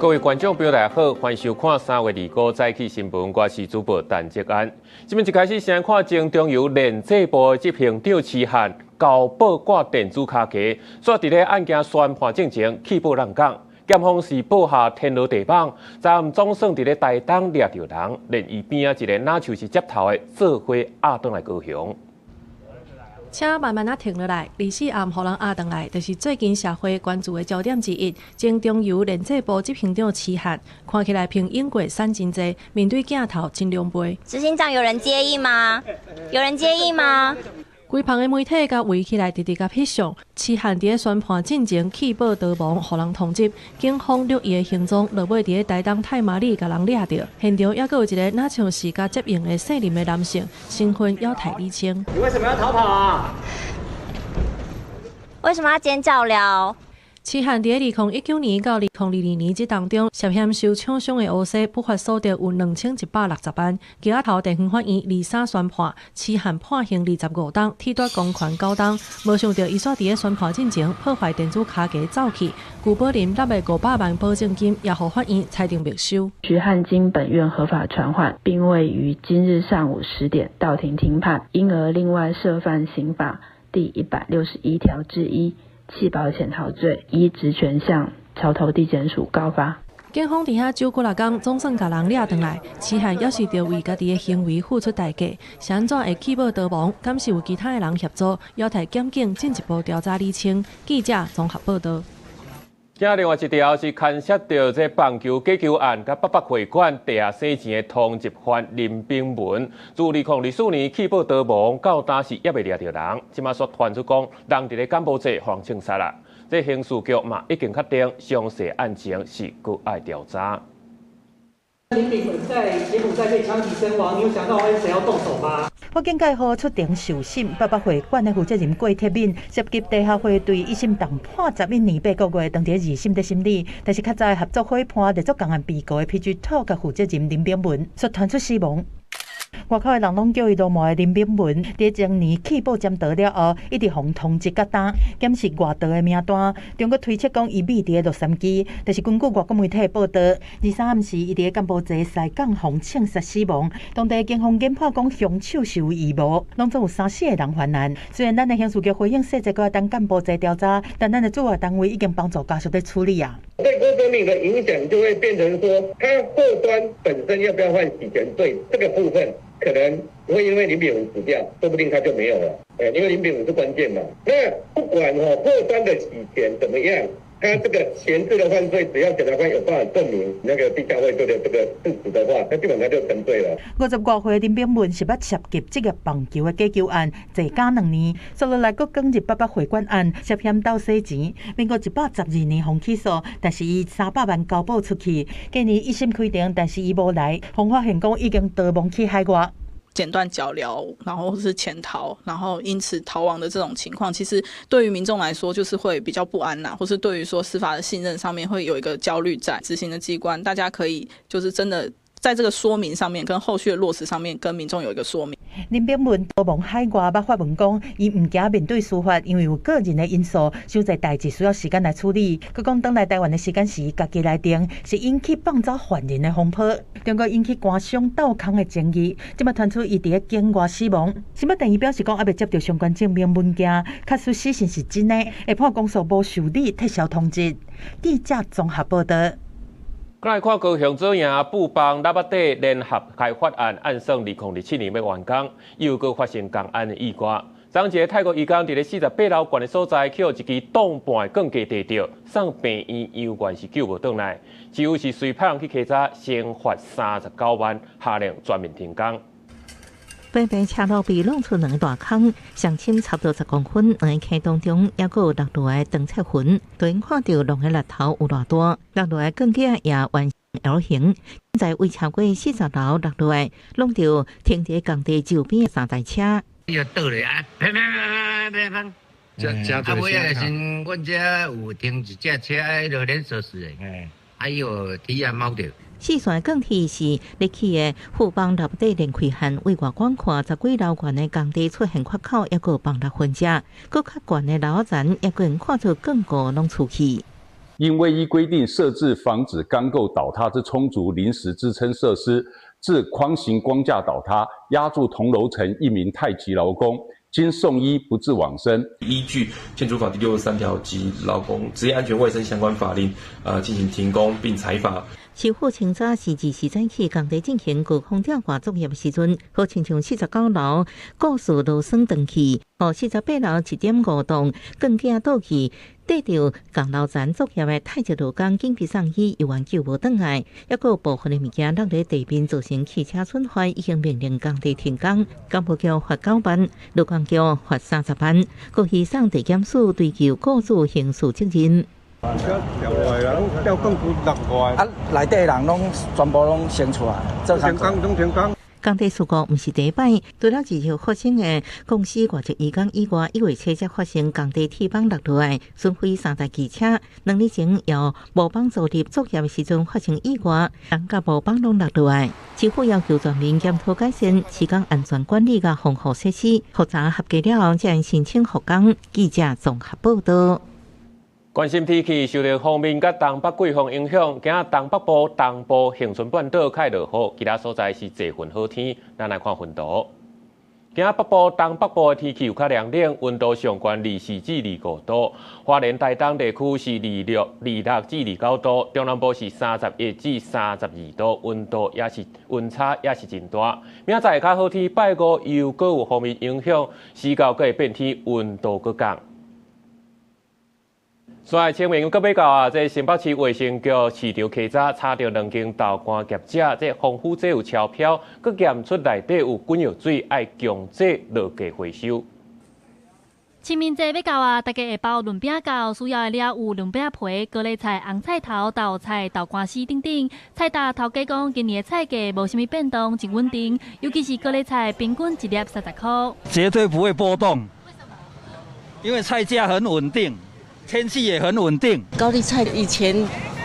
各位觀眾朋友，大家好，歡迎收看3月25早起新聞，我是主播陳哲安。這擺一開始先看前中油煉製部執行長徐漢交報掛電子跤架，煞佇咧案件宣判進前棄保閬港，檢方是布下天羅地網，昨暗總算佇咧台東掠著人，連伊邊仔一個若像是接頭的做伙押轉來高雄。車慢慢仔停落來，24暗予人押轉來，就是最近社會關注的焦點之一。前中油煉製部執行長徐漢，看起來朋友過散真濟，面對鏡頭真狼狽。執行長有人接應嗎？有人接應嗎？規棚的媒體共圍起來，直直共翕相。徐漢佇咧宣判進前棄保逃亡，予人通緝。警方錄伊的行蹤，落尾佇咧台東太麻里共人掠著。現場猶閣有一个若像是共接應的姓林的男性，身份猶待釐清。你為什麼要逃跑啊？為什麼要尖叫了？徐漢佇咧2019年到2022年這當中，涉嫌受槍傷的烏西不法所得有2160萬。屐仔頭地方法院23宣判，徐漢判刑25冬，褫奪公權9冬。無想著伊煞佇咧宣判進前破壞電子跤架走去，舊保林納的500萬保證金也予法院裁定沒收。徐漢經本院合法傳喚，並未於今日上午10點到庭聽判，因而另外涉犯刑法第161條之一。棄保潛逃罪，依職權向橋頭地檢署告發。警方佇遐揪幾若工，總算共人掠轉來。徐漢猶是著為家己的行為付出代價，是按怎會棄保逃亡？敢是有其他的人協助？猶待檢警進一步調查釐清。記者綜合報導。今另外一條是牽涉著這棒球假球案，佮八八會館地下洗錢的通緝犯林秉文，自2024年棄保逃亡，到今是猶未掠著人，這馬煞傳出講人佇咧柬埔寨予人槍殺啦。這刑事局嘛已經確定詳細案情是閣愛調查。林秉文在柬埔寨被槍擊身亡，你有想到會誰要動手嗎？法警蓋號出庭受審，八八會館的負責人郭鐵敏涉及地下匯兌一審重判11年8個月，當佇二審佇審理，但是較早合作伙伴列作共案被告的 PG Talk 負責人林秉文，煞傳出死亡。外口的人攏叫伊鱸鰻的林秉文，佇前年棄保潛逃了後，一直予通緝到今，檢視外逃的名單，中國推測講伊匿佇洛杉磯，但是根據外國媒體報導，23暗時伊佇柬埔寨西港予槍殺死亡。當地警方研判講兇手是有預謀，攏總有三四個人犯案。雖然咱的刑事局回應細節閣愛等柬埔寨調查，但咱的主要單位已經幫助家屬佇處理啊。對郭哲敏的影響就會變成說，他後端本身要不要犯洗錢罪這個部分，可能不會因為林秉文死掉，說不定他就沒有了。因為林秉文是關鍵嘛。那不管後端的洗錢怎麼樣，他這個前置的犯罪，只要檢察官有辦法證明那個地下匯兌的這個事實的話，那基本上就成罪了。55歲林秉文是捌涉及職業棒球的假球案，坐監2年，煞落來閣捲入八八會館案，涉嫌盜洗錢。民國112年予起訴，但是伊300萬交保出去。今年一審開庭，但是伊無來，予發現講已經逃亡去海外。剪斷腳鐐，然後是潛逃，然後因此逃亡的這種情況，其實對於民眾來說就是會比較不安呐，或是對於說司法的信任上面會有一個焦慮在。執行的機關，大家可以就是真的在這個說明上面，跟後續的落實上面，跟民眾有一個說明。林秉文逃亡海外，捌發文講，伊毋驚面對司法，因為有個人的因素，傷濟代誌需要時間來處理。閣講轉來台灣的時間是伊家己來定，是引起放走犯人的風波，中國引起官商鬥空的爭議。這馬傳出伊佇咧境外死亡。新北電伊表示講，猶未接著相關證明文件，確實死訊是真的，會判公訴無受理撤銷通緝。記者綜合報導。來看高雄左營富邦喇叭底聯合開發案，按算2027年欲完工，又閣發生工安的意外。昨一个泰國移工佇咧48樓懸的所在，予一支擋盤的鋼架硩著，送病院猶原是救無轉來。只有是隨派人去稽查，先罰39萬，下令全面停工。平平車路被弄出兩個大坑，上深差不多10公分，兩个坑當中猶閣有落落來的長切痕，對看著兩個力頭有偌大，落落來鋼架也彎 L 型，在位超過40樓落落來，弄著停佇工地周邊的三台車。伊就倒咧啊，砰砰砰砰砰砰！啊，尾仔時陣，阮遮有停一隻車，彼个連鎖式的，啊，伊有鐵仔貓著。四線鋼鐵是咧起的富邦喇叭底連開漢對外觀看十幾樓懸的工地出現缺口，猶閣有放落痕跡，閣較懸的樓層，猶閣看出鋼骨攏出去。因未依規定設置防止鋼構倒塌之充足臨時支撐設施，致框形光架倒塌，壓住同樓層一名泰籍勞工，經送醫不治往生。依據建築法第63條及勞工職業安全衛生相關法令，進行停工並裁罰。市府清早是20時早起工地進行高空吊掛作業的時陣，好親像49樓故事螺栓斷去，予48樓1.5棟鋼架倒去，綴著仝樓層作業的泰籍勞工緊急送醫，猶原救無轉來，抑閣有部分的物件落佇地面造成汽車損壞，已經命令工地停工。工務局罰9萬，勞工局罰30萬，閣移送地檢署追究雇主刑事責任。掉落來啦，吊鋼骨落來。啊，內底人攏全部攏先出來，做停工，攏停工。工地事故毋是第一擺，除了2號發生的公司外籍移工以外，1月7才發生工地鐵板落落來，損毀三台機車。2日前由模板組入作業的時陣發生意外，人佮模板攏落落來。市府要求全面檢討改善施工安全管理佮防護設施，複查合格了後，才申請復工。記者綜合報道。關心天氣，受著鋒面佮東北季風影響，今仔東北部、東部、恆春半島較會落雨，其他所在是濟雲好天。咱來看溫度。今仔北部、東北部的天氣有較涼冷，溫度上懸24至25度。花蓮、台東地區是26至29度，中南部是31至32度，溫度也是溫差也是真大。明仔載會較好天，拜五又閣有鋒面影響，四到閣會變天，溫度閣降。煞來清明閣欲到啊！這新北市衛生局市場稽查查著兩間豆乾業者，這防腐劑有超標，閣驗出內底有滾藥水，愛強制落架回收。清明節欲到啊，大家會包潤餅到，需要的料有潤餅皮、高麗菜、紅菜頭、豆菜、豆乾絲等等。菜搭頭家講，今年的菜價無啥物變動，真穩定，尤其是高麗菜，平均一粒30箍。絕對不會波動。為什麼？因為菜價很穩定。天氣也很穩定。高麗菜以前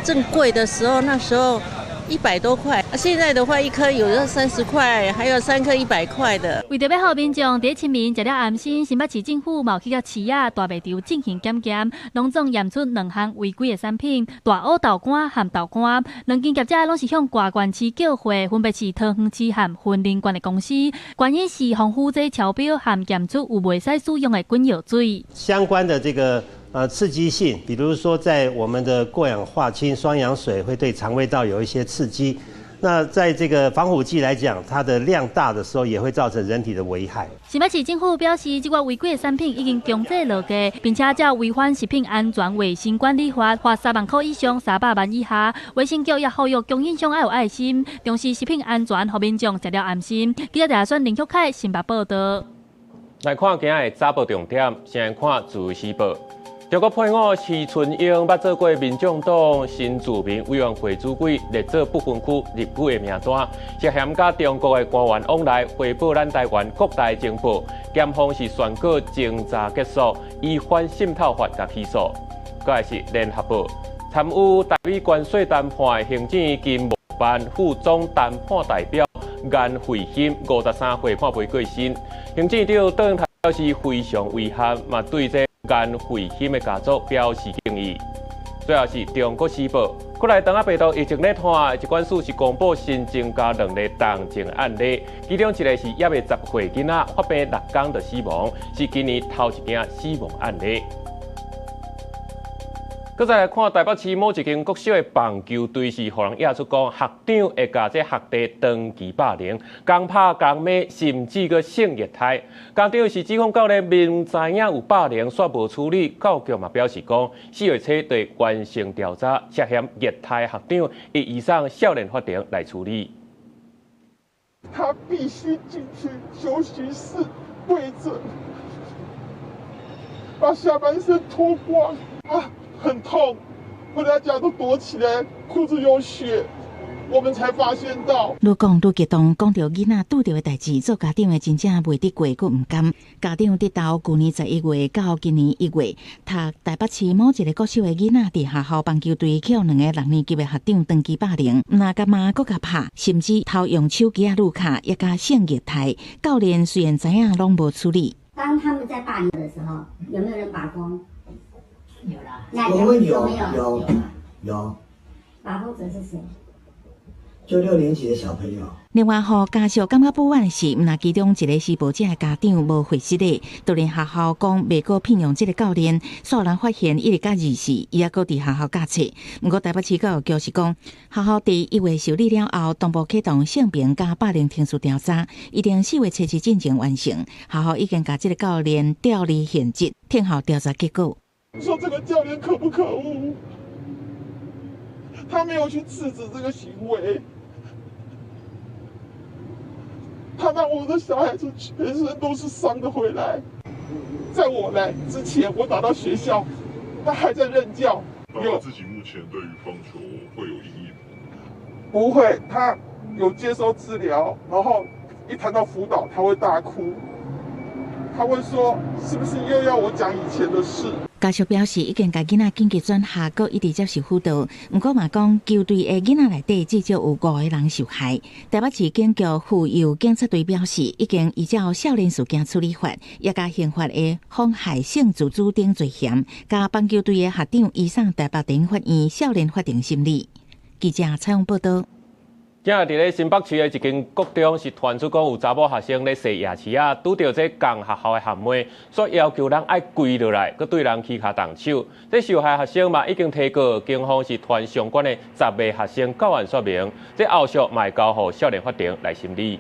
正貴的時候，那時候100多塊，現在的話一顆有的30塊，還有三顆100塊的。為著欲予民眾佇清明食了安心，新北市政府嘛去共市仔大賣場進行檢驗，攏總驗出兩項違規的產品：大烏豆乾和豆乾。兩間業者攏是向外縣市叫貨，分別是桃園市和雲林縣的公司。原因是防腐劑超標和檢出有袂使使用的滾藥水。相關的這個刺激性，比如說在我們的過氧化氫、雙氧水會對腸胃道有一些刺激。那在這個防腐劑來講，它的量大的時候，也會造成人體的危害。新北市政府表示，這個違規的產品已經強制落架，並且照違反食品安全衛生管理法，罰3萬箍以上300萬以下。衛生局也呼籲供應商愛有愛心，重視食品安全，予民眾食了安心。記者謝選林旭凱新北報道。來看今仔的早報重點，先來看自由時報。中國配偶徐春英捌做過民眾黨新住民委員會主委，列做不分區立委的名單，涉嫌佮中國的官員往來，匯報咱台灣國內情報，檢方是宣告偵查結束，依反滲透法共起訴。閣來是聯合報，參與台美關稅談判的行政經貿辦副總談判代表顏慧欣，53歲判未過身。行政長卓榮泰表示非常遺憾，嘛對這顏慧欣的家族表示敬意。最後是中國時報，國內腸仔病毒疫情咧拖，疾管署是公布新增加兩例重症案例，其中一个是猶未10歲囡仔發病6工就死亡，是今年頭一件死亡案例。閣再來看台北市某一間國小的棒球隊是予人驗出講，學長會共這學弟長期霸凌，共拍共罵，甚至閣性虐待。家長是指控教練明知影有霸凌，煞無處理。教育局嘛表示講，4月初對完成調查，涉嫌虐待學長，會移送少年法庭來處理。他必須進去休息室跪著，把下半身脫光啊！很痛，回到家都躲起來，褲子有血，我們才發現到。愈講愈激動，講著囡仔拄著的代誌，做家長的真正袂得過，閣毋甘。家長直到舊年11月到今年1月，讀台北市某一个國小的囡仔佇學校棒球隊予兩个六年級的學長長期霸凌，毋但共罵，閣共拍，甚至偷用手機仔錄卡，也共性虐待。教練雖然知影，攏無處理。當他們在霸凌的時候，有沒有人罷工？有啦。我們有有有。把風者是誰？就六年級的小朋友。另外，予家屬感覺不安的是，毋但其中一個施暴者的家長無回失禮，就連學校講袂閣聘用這個教練，煞予人發現一直到24，伊猶閣佇學校教冊。毋過台北市教育局是講，學校佇1月受理了後，同步啟動性平佮霸凌程序調查，一定4月7日進前完成。學校已經共這個教練調離現職，聽候調查結果。你說這個教練可不可惡？他沒有去制止這個行為。他讓我的小孩子全身都是傷的回來。在我來之前，我打到學校，他還在任教。他自己目前對於棒球會有陰影？不會，他有接受治療，然後一談到輔導，他會大哭，他會說：是不是又要我講以前的事？家屬表示，已經共囡仔緊急轉學，閣一直接受輔導。毋過嘛講，球隊的囡仔內底至少有五個人受害。台北市警局婦幼警察隊表示，已經依照少年事件處理法，也共刑法的妨害性自主等罪嫌，共棒球隊的學長移送台北地法院少年法庭審理。記者採訪報道。今日佇咧新北市的一間國中是傳出講有查某學生咧踅夜市仔，拄著這仝學校的學妹，煞要求人愛跪落來，閣對人起跤動手。這受害學生嘛已經提告，警方是傳相關的10個學生到案說明，這後續嘛會交予少年法庭來審理。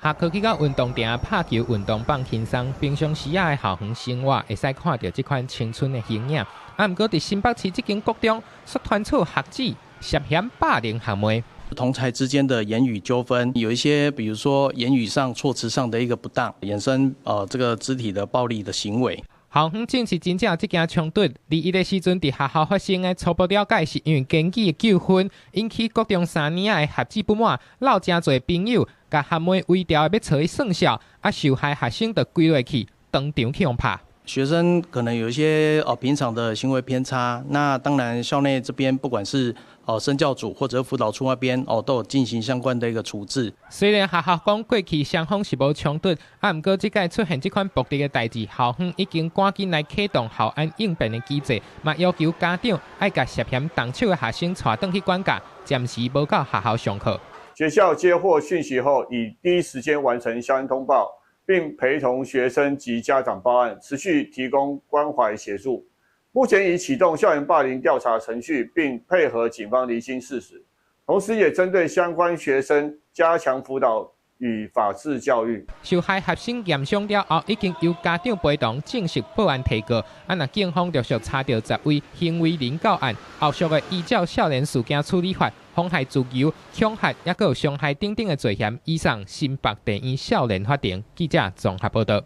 下課去到運動場拍球、運動放輕鬆，平常時仔的校園生活會使看著這款青春的形影。啊，毋過佇新北市這間國中，煞傳出學子涉嫌霸凌學妹。同儕之間的言語糾紛，有一些，比如說言語上、措辭上的一個不當，衍生這個肢體的暴力的行為。校方證實真正有這件衝突，21的時陣佇學校發生的初步了解，是因為經濟的糾紛，引起國中三年仔的學子不滿，摎誠濟朋友，共學妹圍牢欲揣伊算數，啊，受害學生就跪落去，當場去予拍。學生可能有一些平常的行為偏差，那當然校內這邊不管是生教組或者輔導處那邊都有進行相關的一個處置。雖然學校講過去雙方是無衝突，啊，毋過這擺出現這款暴力的代誌，校方已經趕緊來啟動校安應變的機制，嘛要求家長愛共涉嫌動手的學生帶轉去管教，暫時無到學校上課。學校接獲訊息後，已第一時間完成相關通報，並陪同學生及家長報案，持續提供關懷協助。目前已啟動校園霸凌調查程序，並配合警方釐清事實，同時也針對相關學生加強輔導與法治教育。受害學生驗傷了後，已經由家長陪同正式報案提告。啊，若警方陸續查著10位行為人到案，後續會依照少年事件處理法、妨害自由、恐嚇，抑閣有傷害等等的罪嫌，移送新北地院少年法庭。記者綜合報道。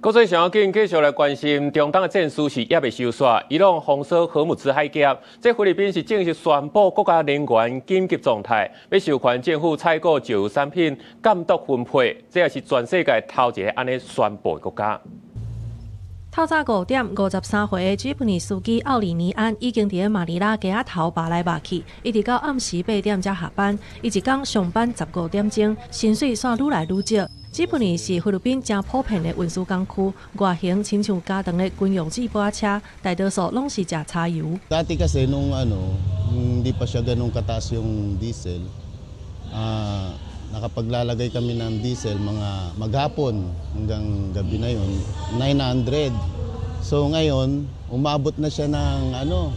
國際上要緊，繼續來關心中東的戰事是猶未收煞，伊朗封鎖荷姆茲海峽，這菲律賓是正式宣布國家能源緊急狀態，欲授權政府採購石油產品監督分配，這也是全世界頭一个按呢宣布的國家。透早5點53歲的吉普尼司機奧里尼安已經佇咧馬尼拉街仔頭跋來跋去，一直到暗時8點才下班。伊一工上班15點鐘，薪水煞愈來愈少。吉普尼是菲律賓誠普遍的運輸工具，外形親像加長的軍用接駁車，大多數攏是食柴油。 Dati kasi nung ano, hindi pa siya ganun kataas yung diesel. Nakapaglalagay kami ng diesel mga maghapon hanggang gabi na yon, 900. So ngayon, umabot na siya ng ano,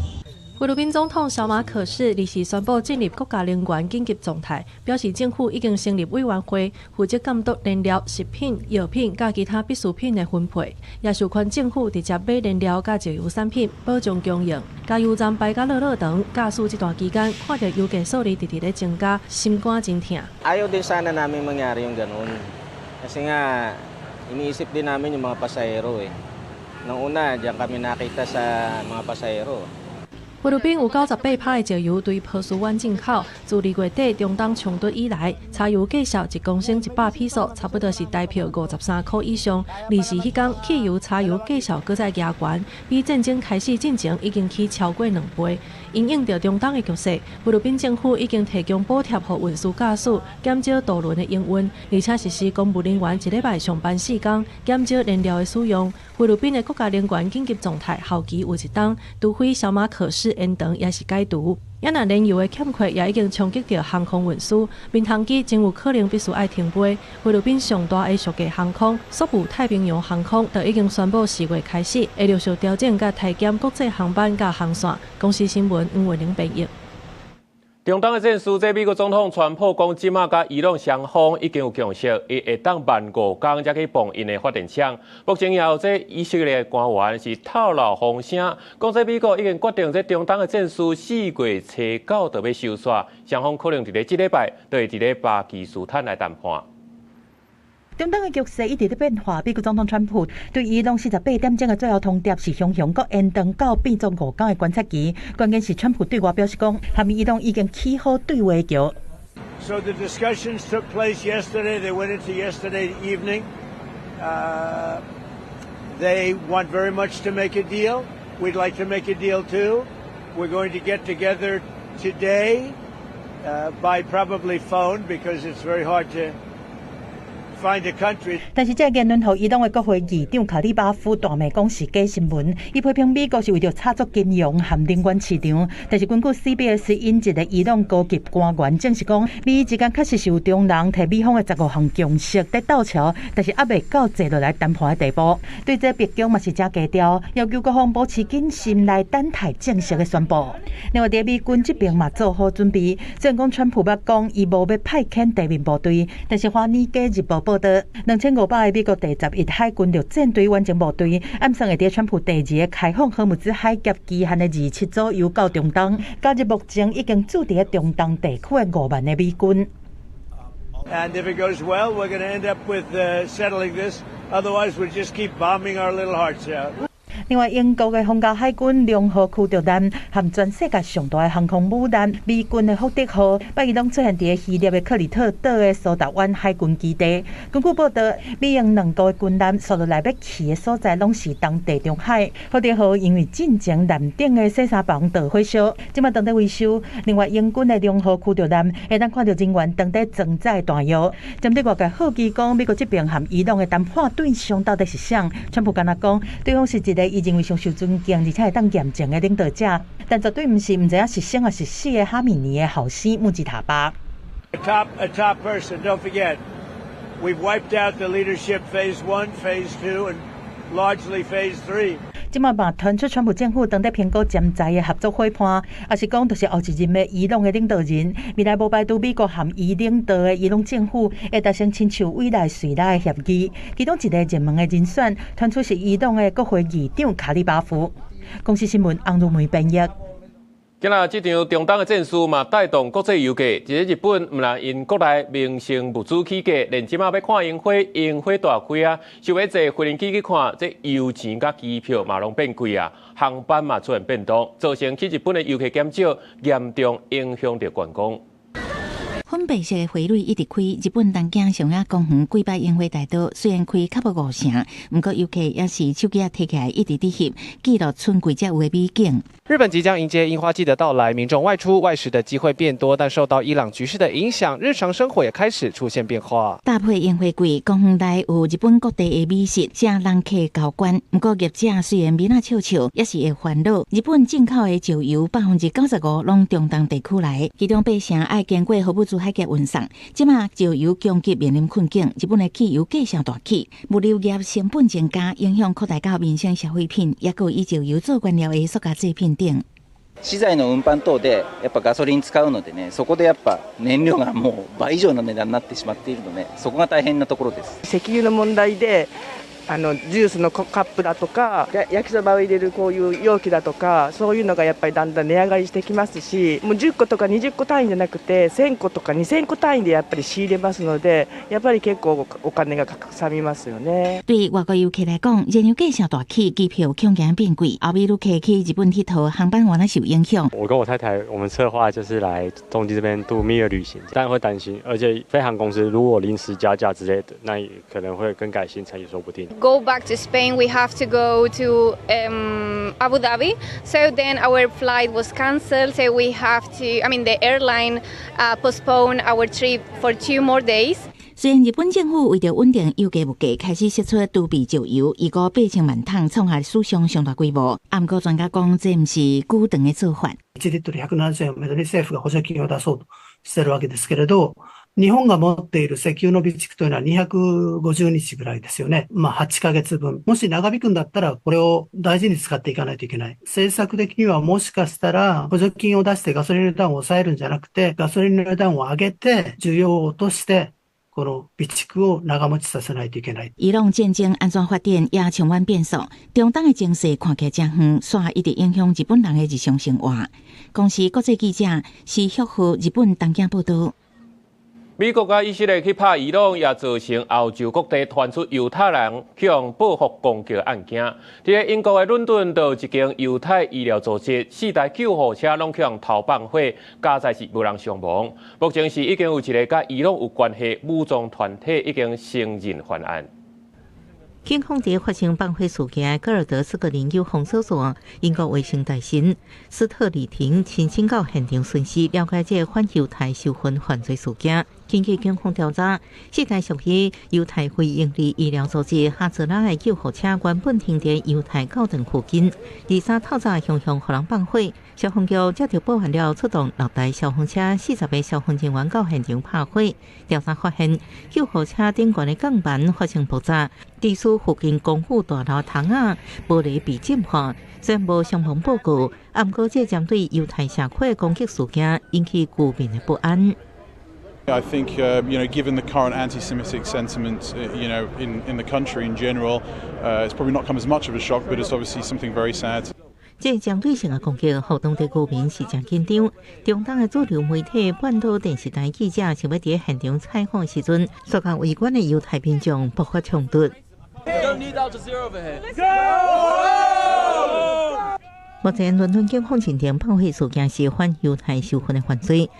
菲律賓總統小馬可仕24宣布進入國家能源緊急狀態，表示政府已經成立委員會，負責監督燃料、食品、藥品佮其他必需品的分配，也授權政府直接買燃料佮石油產品，保障供應。加油站排甲落落長，駕駛這段期間看著油價數字直直咧增加，心肝真疼。 Ayaw din sana namin mangyari yung ganun. Kasi nga, iniisip din namin yung mga pasahero eh. Nung una, diyan kami nakita sa mga pasahero. 菲菲律賓有98%的石油對波斯灣進口。自2月底中東衝突以來，柴油價數1公升100披索，差不多是台票53箍以上。二是彼工汽油、柴油價數閣再加懸，比戰爭開始進前已經起超過2倍。因應著中東的局勢，菲律賓政府已經提供補貼予運輸駕駛，減少渡輪的營運，而且實施公務人員一禮拜上班4工，減少燃料的使用。菲律賓的國家能源緊急狀態效期有一冬，除非小馬可仕延長，抑是解除。啊若燃油的欠缺也已經衝擊著航空運輸，民航機真有可能必須愛停飛。菲律賓上大的屬價航空，宿務太平洋航空，就已經宣布4月開始會陸續調整佮裁減國際航班佮航線。公視新聞黃文玲編譯。中東的戰事，這美國總統川普講，這馬佮伊朗雙方已經有共識，伊會當慢5工才去磅𪜶的發電廠。目前也有這以色列官員是透露風聲，講這美國已經決定這中東的戰事4月初9就欲收煞，雙方可能佇咧這禮拜就會佇咧巴基斯坦來談判。中東的局勢一直佇變化，美國總統川普對伊朗48點鐘的最後通牒是雄雄閣延長到變做5工的觀察期。關鍵是川普對外表示講，和伊朗已經起好對話橋。 So the discussions took place yesterday. They went into yesterday evening. They want very much to make a deal. We'd like to make a deal too. We're going to get together today by probably phone because it's very hard to find a country. 但是這個言論，予伊朗的國會議長卡里巴夫大罵講是假新聞，伊批評美國是為著炒作金融和能源市場。但是根據 CBS 引一個伊朗高級官員證實講，美伊之間確實是有中人提美方的15項共識佇鬥橋，但是猶未到坐落來談判的地步。對這白宮嘛是誠低調，要求各方保持謹慎來等待正式的宣布。另外，佇美軍這邊嘛做好準備，雖然講川普捌講伊無欲派遣地面部隊，但是《華爾街日報》報導，2500個美國第11海軍陸戰隊遠征部隊，按算會佇川普第二个開放荷姆茲海峽期限的27左右到中東。今日目前已經駐佇中東地區的5萬个美軍。 And if it goes well, we're going to end up with settling this. Otherwise, we'll just keep bombing our little hearts out. 另外，英國的皇家海軍龍號驅逐艦和全世界上大的航空母艦美軍的福德號，拜一攏出現佇希臘的克里特島的蘇達灣海軍基地。根據報道，美英兩國的軍艦紲落來欲去的所在，攏是東地中海。福德號因為進前艦頂的洗衫房著火燒，這馬當佇維修。另外，英軍的龍號驅逐艦會當看著人員當佇裝載彈藥。針對外界好奇講，美國這邊和伊朗的談判對象到底是誰？川普敢若講，對方是一個伊認為上受尊敬，而且會當驗證的領導者，但絕對毋是毋知影是生抑是死的哈米尼的後生穆吉塔巴。 A top person. Don't forget, we've wiped out the leadership phase one, phase two, and largely phase three. 這馬嘛傳出川普政府當佇評估潛在的合作夥伴，抑是講就是後一任的伊朗的領導人。未來無排除美國和伊領導的伊朗政府會達成親像委內瑞拉的協議。其中一個熱門的人選，傳出是伊朗的國會議長卡里巴夫。公視新聞翁如梅編譯。今仔這場中東的戰事嘛，帶動國際油價。佇日本，毋但𪜶國內民生物資起價，連這馬欲看櫻花，櫻花大開啊，想欲坐飛機去看，這油錢佮機票嘛攏變貴啊，航班嘛出現變動，造成去日本的遊客減少，嚴重影響著觀光。粉白色的花蕊一直開，日本東京上野公園幾擺櫻花大道雖然開較無五成，毋過遊客也是手機仔提起來一直佇翕，記錄春季才有的美景。日本即將迎接櫻花季的到來，民眾外出外食的機會變多，但受到伊朗局勢的影響，日常生活也開始出現變化。搭配櫻花季，公園內有日本各地的美食，遮人客交關。毋過業者雖然面仔笑笑，也是會煩惱。日本進口的石油95%攏中東地區來，其中八成愛經過荷姆茲海峽運送。這馬石油供給面臨困境，日本的汽油價數大起，物流業成本增加，影響擴大到民生消費品，抑閣以石油做原料的塑膠製品等。資材の運搬等でやっぱガソリン使うのでね、そこでやっぱ燃料がもう倍以上の値段になってしまっているので、そこが大変なところです。石油の問題であのジュースのカップだとか、焼きそばを入れるこういう容器だとか、そういうのがやっぱりだんだん値上がりしてきますし、もう10個とか20個単位じゃなくて、1000個とか2000個単位でやっぱり仕入れますので、やっぱり結構お金がかさみますよね。對外國遊客來講，燃油價上大起，機票恐驚變貴，後尾旅客去日本𨑨迌，航班原來受影響。我跟我太太，我們策劃就是來東京這邊度蜜月旅行，但會擔心，而且飛航公司如果臨時加價之類的，那也可能會更改行程也說不定。 Go back to Spain, we have to go to Abu Dhabi. So then our flight was cancelled. So we have to, I mean, the airline postponed our trip for 2 more days. 雖然日本政府為著穩定油價物價，開始釋出儲備石油，預估8000萬桶，創下史上上大規模。毋過專家講，這毋是久長的做法。 1リットル170円をめどに政府が補助金を出そうとしてるわけですけれど、日本が持っている石油の備蓄というのは250日ぐらいですよね。まあ8ヶ月分。もし長引くんだったら、これを大事に使っていかないといけない。政策的にはもしかしたら補助金を出してガソリンの値段を抑えるんじゃなくて、ガソリンの値段を上げて需要を落として、この備蓄を長持ちさせないといけない。伊朗戰爭按怎發展也充滿變數，中東的情勢看起來誠遠，煞一直影響日本人的日常生活。公視國際記者施旭和日本東京報道。美國佮以色列去拍伊朗，也造成歐洲各地傳出猶太人去予報復攻擊案件。佇咧英國的倫敦，就有一間猶太醫療組織，四台救護車攏去予偷放火，佳哉是無人傷亡。目前是已經有一个佮伊朗有關係武裝團體已經承認犯案。警方佇發生放火事件戈爾德斯格林有封鎖線，英國衛生大臣斯特里廷親身到現場巡視，了解這个反猶太仇恨犯罪事件。根據警方調查，四台屬於猶太非營利醫療組織哈澤拉的救護車原本停佇猶太教堂附近，23透早雄雄予人放火，消防局接到報案了，出動六台消防車、40個消防人員到現場拍火。調查發現，救護車頂懸的鋼板發生爆炸，致使附近公寓大樓窗仔玻璃被震破，雖然無傷亡報告，毋過這針對猶太社區的攻擊事件引起居民的不安。 I think, given the current anti-Semitic sentiment, in the country in general, it's probably not come as much of a shock, but it's obviously something very sad. 這針對性的攻擊，予當地居民是誠緊張。中東的主流媒體半島電視台記者想欲佇現場採訪時陣，遭到圍觀的猶太民眾爆發衝突。 Don't need Al Jazeera over here. 目前倫敦警方認定放火事件是反猶太仇恨的犯罪，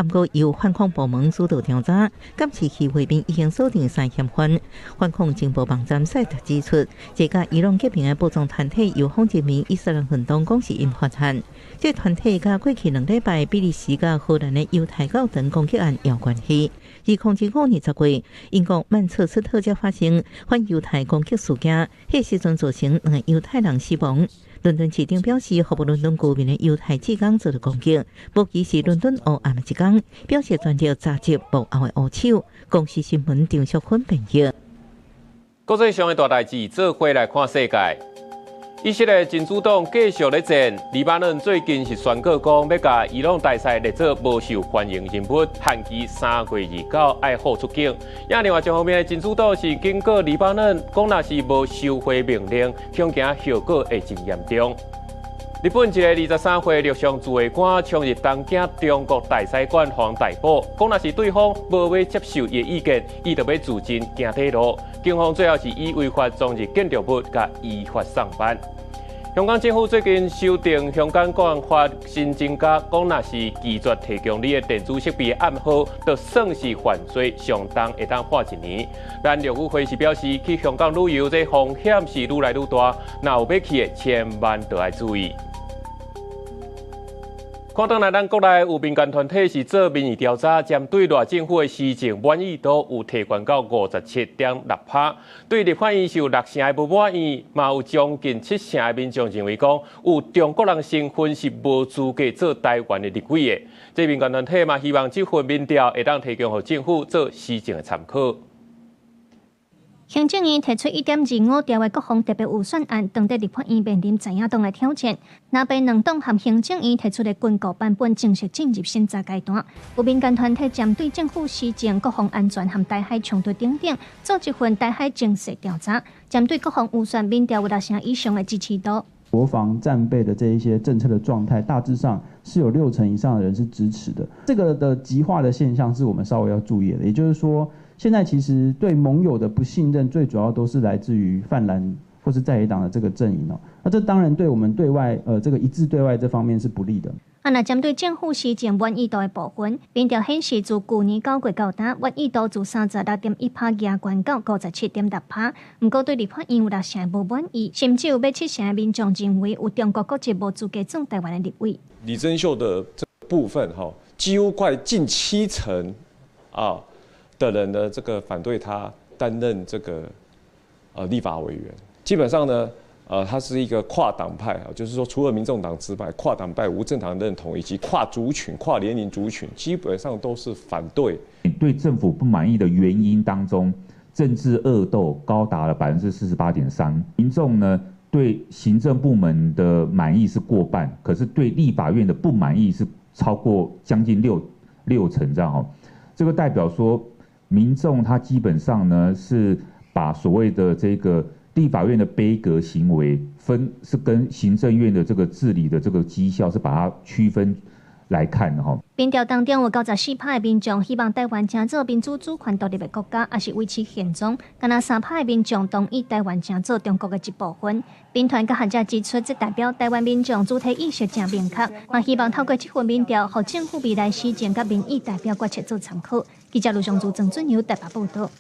毋過由反恐部門主導調查，監視器畫面已經鎖定三嫌犯。反恐情報網站賽特指出，這佮伊朗革命的武裝團體由方人民伊斯蘭運動講是𪜶發案。這團體佮過去2禮拜比利時佮荷蘭的猶太教堂攻擊案有關係。2025年10月，英國曼徹斯特才發生反猶太攻擊事件，彼時陣造成兩个猶太人死亡。倫敦市長表示，予倫敦居民的猶太志工遭著攻擊，無疑是倫敦烏暗的一天，表示全力查緝幕後的烏手。公視新聞張淑芬編譯。國際上的大代誌，做伙來看世界。以色列真主黨繼續咧戰，黎巴嫩最近是宣告講欲共伊朗大使列做無受歡迎人物，限期3月29愛予出境。也另外一方面，真主黨是警告黎巴嫩，講若是無收回命令，恐驚後果會真嚴重。日本一个23歲陸上自衛官衝入東京中國大使館予人逮捕，講若是對方無欲接受伊的意見，伊就欲自盡行短路。警方最後是以違法闖入建築物，共依法送辦。香港政府最近修訂香港國安法新增加，講若是拒絕提供你的電子設備暗號，就算是犯罪，上重會當判一年。咱陸委會是表示，去香港旅遊這風險是愈來愈大，若有欲去的，千萬著愛注意。看轉來，咱國內有民間團體是做民意調查，針對賴政府的施政滿意度有提懸到57.6%，對立法院是有六成的不滿意，嘛有將近七成的民眾認為講有中國人身份是無資格做台灣的立委的。這民間團體嘛希望這份民調會當提供予政府做施政的參考。行政院提出1.25兆的國防特別預算案，當佇立法院面臨在野黨的挑戰。藍白兩黨和行政院提出的軍購版本正式進入審查階段。有民間團體針對政府施政、國防安全和台海衝突等等，做一份台海情勢調查，針對國防預算民調有六成以上的支持度。國防戰備的這一些政策的狀態，大致上是有六成以上的人是支持的。這個的極化的現象是我們稍微要注意的，也就是說，現在其實對盟友的不信任，最主要都是來自於泛藍或是在野黨的這個陣營哦。那這當然對我們對外，這個一致對外這方面是不利的。啊，若針對政府施政滿意度的部分，民調顯示自舊年9月到今，滿意度自36.1%加懸到57.6%。毋過對立法院有六成無滿意，甚至有欲七成的民眾認為有中國國籍無資格做台灣的立委。李貞秀的這部分，哈，幾乎快近七成啊的人呢，這個反對他擔任這個立法委員。基本上呢，他是一個跨黨派啊，就是說除了民眾黨之外，跨黨派、無政黨認同以及跨族群、跨年齡族群，基本上都是反對。對政府不滿意的原因當中，政治惡鬥高達了48.3%。民眾呢對行政部門的滿意是過半，可是對立法院的不滿意是超過將近六成這樣哦。這個代表說，民眾他基本上呢是把所謂的這個立法院的杯葛行為分是跟行政院的這個治理的這個績效是把它區分來看的哈。民調當中有94%的民眾希望台灣成做民主主權獨立的國家，抑是維持現狀。干焦3%的民眾同意台灣成做中國的一部分。民團佮學者指出，這代表台灣民眾主體意識誠明確，嘛希望透過這份民調，予政府未來施政佮民意代表決策做參考。記者盧尚祖、鄭俊友台北報道。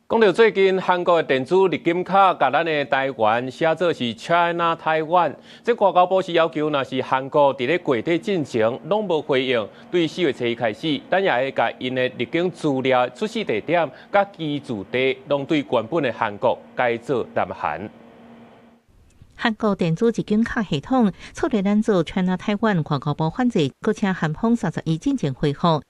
講到最近韓國的電子入境卡，共咱的台灣寫做是 China Taiwan，這外交部是要求，若是韓國佇咧過底進前攏無回應，對4月初一開始，咱也會共𪜶的入境資料、出世地點、佮居住地，攏對原本的韓國改做南韓。韓國電子入境卡系統錯列咱做 China Taiwan，外交部反制，閣請韓方31進前回覆。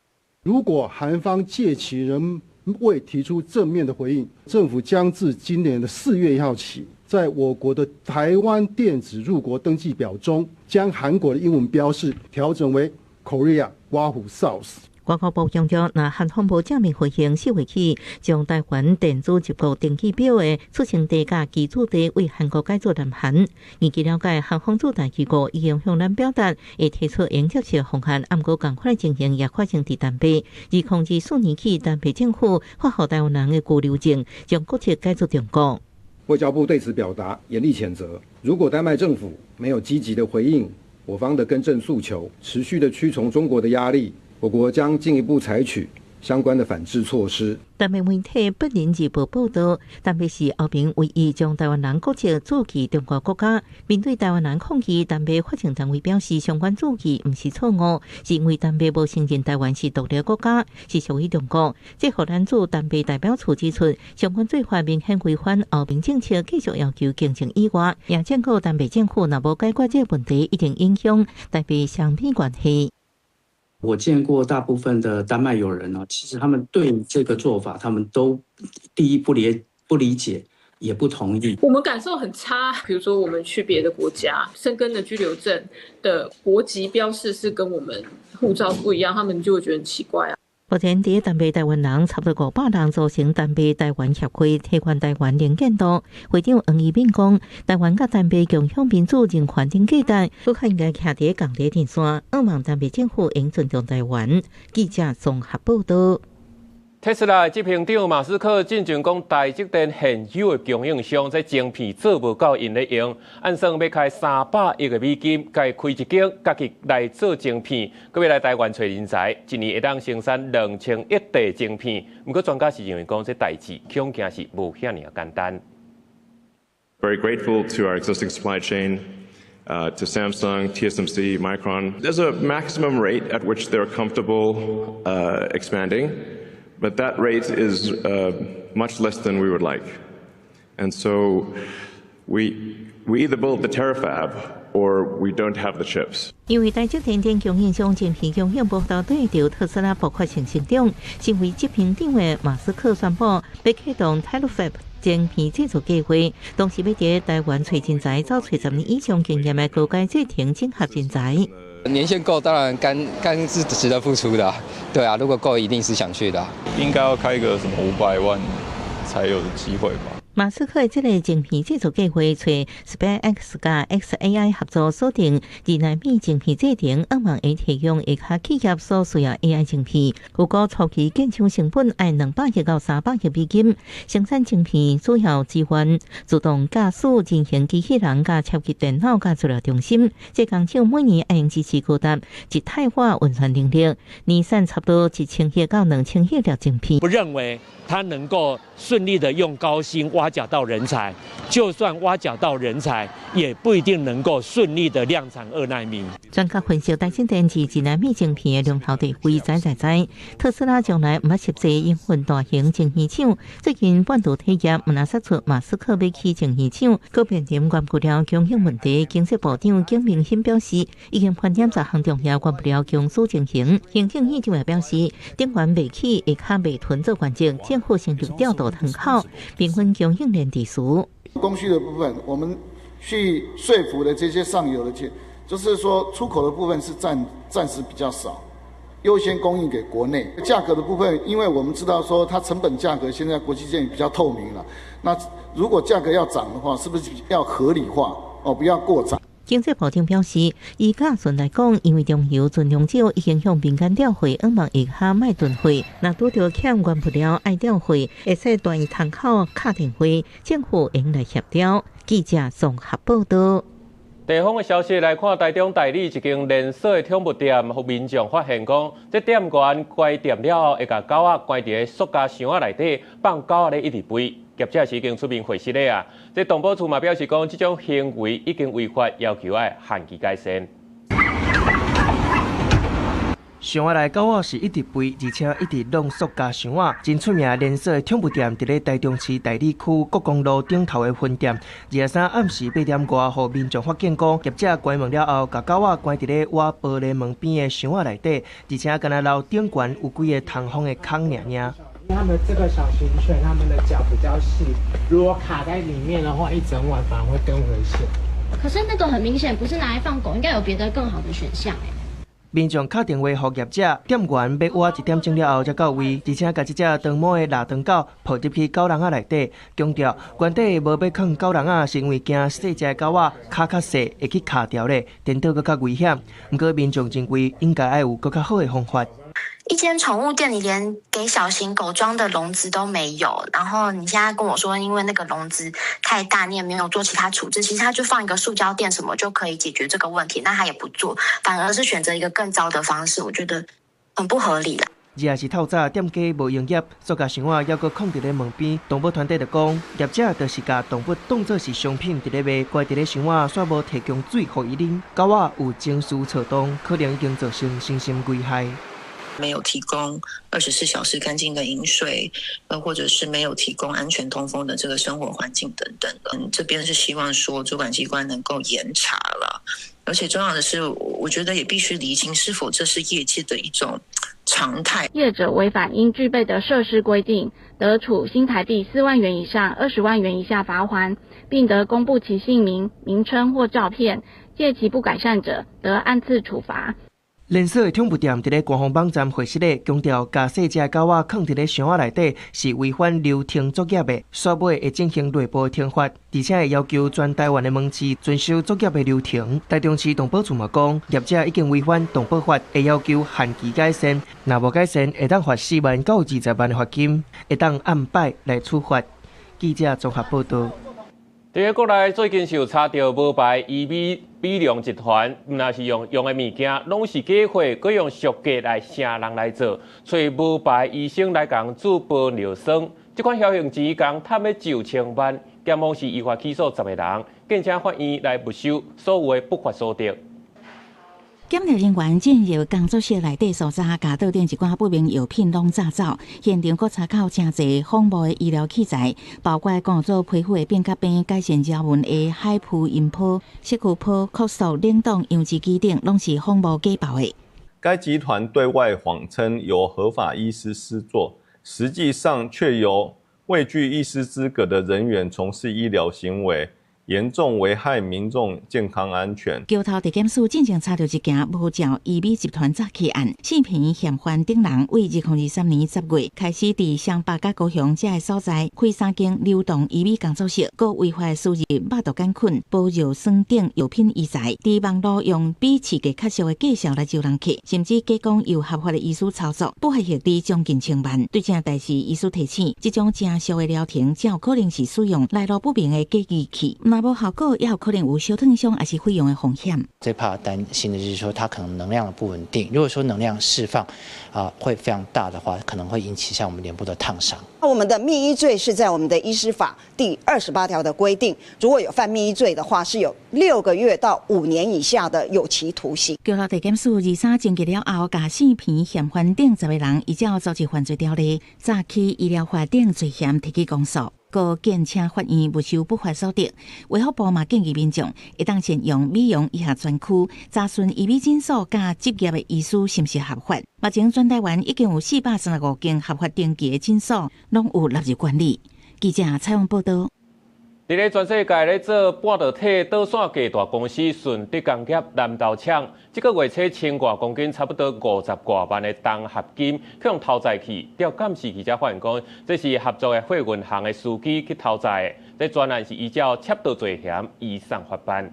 如果韓方屆期仍未提出正面的回應，政府將自今年的4月1號起，在我國的台灣電子入國登記表中，將韓國的英文標示調整為 Korea 括弧 South。外交部強調，若韓方無正面回應，4月起將台灣電子入國登記表的出生地佮居住地對韓國改做南韓。根據了解，韓方駐台機構已經向咱表達，會提出應接受方案，毋過仝款的情形也發生佇丹麥。2024年起，丹麥政府發予台灣人的居留證，將國籍改做中國。外交部對此表達嚴厲譴責。如果丹麥政府沒有積極的回應我方的更正訴求，持續的屈從中國的壓力，我國將進一步採取相關的反制措施。丹麥媒體《北寧日報》報道，丹麥是歐盟唯一將台灣人國籍註記中國國家。面對台灣人抗議，丹麥法政單位表示，相關註記毋是錯誤，是因為丹麥無承認台灣是獨立國家，是屬於中國。這予咱駐丹麥代表處指出，相關做法明顯違反歐盟政策，繼續要求更正以外，也警告丹麥政府，若無解決這個問題，一定影響台美雙邊關係。我見過大部分的丹麥友人呢，其實他們對這個做法，他們都第一不理解，也不同意。我們感受很差，比如說我們去別的國家，申根的居留證的國籍標示是跟我們護照不一樣，他們就會覺得很奇怪啊。目前，佇丹麥台灣人差不多500人組成丹麥台灣協會，提懸台灣能見度。會長黃怡敏講，台灣佮丹麥共享民主、人權等價值，閣較應該徛佇仝一陣線。向望丹麥政府應尊重台灣。記者綜合報道。特斯拉執行長馬斯克進前講，台積電現有的供應商這晶片做無夠𪜶咧用，按算欲開300億的美金，共開一間家己來做晶片，閣欲來台灣揣人才，一年會當生產2000億塊晶片。毋過專家是認為講，這代誌恐驚是無遐爾簡單。 Very grateful to our existing supply chain, to Samsung, TSMC, Micron. There's a maximum rate at which they're comfortable expanding. But that rate is much less than we would like. And so We either build the Terafab or we don't have the chips. 因為台積電等供應商晶片供應無法度對著特斯拉爆發性成長，身為執行長的馬斯克宣布，欲啟動 Terafab 晶片製造計劃，同時欲佇台灣揣人才，走30年以上經驗的高階製程整合人才。年限夠，當然肝肝是值得付出的，對啊，如果夠，一定是想去的。應該要開個什麼500萬才有的機會吧。馬斯克這个晶片製造計劃，揣 SpaceX 佮 xAI 合作鎖定2納米晶片製程，向望會提供下跤企業所需要 AI 晶片。預估初期建廠成本愛200億到300億美金，生產晶片主要支援自動駕駛、人形機器人、佮超級電腦、佮資料中心。這工廠每年愛用支持高達1太瓦運算能力，年產差不多1000億到2000億粒晶片。不認為他能夠順利的用高薪挖角到人才，就算挖角到人才，也不一定能夠順利的量產2納米。專家分析，台積電是2納米晶片的龍頭地位在在在。特斯拉從來毋捌設計營運大型晶片廠，最近半導體業毋但殺出馬斯克欲起晶片廠，閣面臨原物料供應問題。經濟部長景明欣表示，已經盤點十項重要原物料供需情形。行政院長也表示，頂懸袂起會較袂囤做原則，政府先調度窗口，平衡供應鏈秩序。供需的部分，我們去說服的這些上游的，就是說出口的部分是暫時比較少，優先供應給國內。價格的部分，因為我們知道說它成本價格現在國際間比較透明了。那如果價格要漲的話，是不是要合理化？哦，不要過漲。經濟部長表示，以價順來講，因為中油存量少，已經向民間調貨，向望下跤莫囤貨。若拄著欠原物料愛調貨，會使斷窗口敲電話，政府會來協調。記者綜合報道。地方的消息來看，台中大里一間連鎖的寵物店，予民眾發現講，這店員關店了後，會共狗仔關佇塑膠箱仔內底，放狗仔咧一直吠。業者是已經出面回釋了啊！這動保處嘛表示講，這種行為已經違法，要求愛限期改善。箱仔內狗仔是一直吠，而且一直弄塑膠箱仔。真出名連鎖寵物店，佇咧台中市大里區國光路頂頭的分店，23暗時8點外，予民眾發現講，業者關門了後，共狗仔關佇咧瓦玻璃門邊的箱仔內底，而且干焦留頂懸有幾个通風的孔爾爾。他們這個小型犬，他們的腳比較細，如果卡在裡面的話，一整晚反而會更危險。可是那個很明顯不是拿來放狗，應該有別的更好的選項。民眾敲電話予業者，店員欲倚一點鐘了後才到位，而且共這隻長毛的臘腸狗抱入去狗籠仔內底，強調原底無欲囥狗籠仔，是因為驚細隻狗仔跤較細會去卡著咧，顛倒閣較危險。毋過民眾認為應該愛有閣較好的方法。一間寵物店，你連給小型狗裝的籠子都沒有，然後你現在跟我說，因為那個籠子太大，你也沒有做其他處置，其實他就放一個塑膠墊什麼就可以解決這個問題，那他也不做，反而是選擇一個更糟的方式，我覺得很不合理啦。二是透早店家無營業，塑膠箱仔猶閣囥佇咧門邊，動保團體就講，業者就是共動物當作是商品佇咧賣，關佇咧箱仔，煞無提供水予伊啉，狗仔有情緒躁動，可能已經造成身心危害。沒有提供24小時乾淨的飲水，或者是沒有提供安全通風的這個生活環境等等的。這邊是希望說主管機關能夠嚴查了，而且重要的是，我覺得也必須釐清是否這是業界的一種常態。業者違反應具備的設施規定，得處新台幣4萬元以上20萬元以下罰鍰，並得公布其姓名、名稱或照片，屆期不改善者，得按次處罰。連鎖的寵物店佇咧官方網站回釋咧，強調共細隻狗仔囥佇咧箱仔內底是違反流程作業的，煞尾會進行內部懲罰，而且會要求全台灣的門市遵守作業的流程。台中市動保處嘛講，業者已經違反動保法，會要求限期改善，若無改善，會當罰4萬到20萬的罰金，會當按擺來處罰。記者綜合報道。佇咧國內最近是有查著無牌醫美美容集團，毋但是用用的物件，攏是假貨，閣用俗價來騙人來做，揣無牌醫生來共注玻尿酸，這款僥倖錢共趁欲9千萬，檢方是依法起訴10個人，建請法院來沒收所有的不法所得。檢調人員進入工作室內底搜查，共桌頂一寡不明藥品攏炸走。現場閣查到誠濟仿冒的醫療器材，包括乾燥皮膚的變甲病、改善條紋的海普音波、色曲波、擴縮冷凍養殖機等，攏是仿冒假冒的。該集團對外謊稱由合法醫師施作，實際上卻由未具醫師資格的人員從事醫療行為。嚴重危害民眾健康安全。橋頭地檢署進前查著一件無照醫美集團詐欺案，四平嫌犯等人為2023年10月開始佇雙北佮高雄這个所在開三間流動醫美工作室，閣違法輸入肉毒桿菌、玻尿酸等藥品醫材，佇網路用比市價較俗的價數來招人客，甚至假講由合法的醫師操作，不法獲利將近千萬。對這代誌，醫師提醒，這種誠俗的療程，誠有可能是使用來路不明的假儀器。若無效果，也有可能有燒燙傷抑是費用的風險。最怕擔心的就是說，它可能能量的不穩定。如果說能量釋放會非常大的話，可能會引起像我們臉部的燙傷。我們的密醫罪是在我們的醫師法第28條的規定，如果有犯密醫罪的話，是有6個月到5年以下的有期徒刑。橋頭地檢署二三偵緝了後，共四平嫌犯等10個人依照組織犯罪條例、詐欺醫療法等罪嫌提起公訴。閣建請法院沒收不法所得。衛福部嘛建議民眾會當善用美容醫學專區查詢醫美診所佮執業的醫師是毋是合法。目前全台灣已經有435間合法登記的診所，攏有納入管理。記者採訪報導。佇咧全世界咧做半導體導線架大公司順德工業南投廠，這個月初千外公斤，差不多50外萬的銅合金，去予偷載去。調監視記者發現講，這是合作的貨運行的司機去偷載的。這專案是依照竊盜罪嫌移送法辦。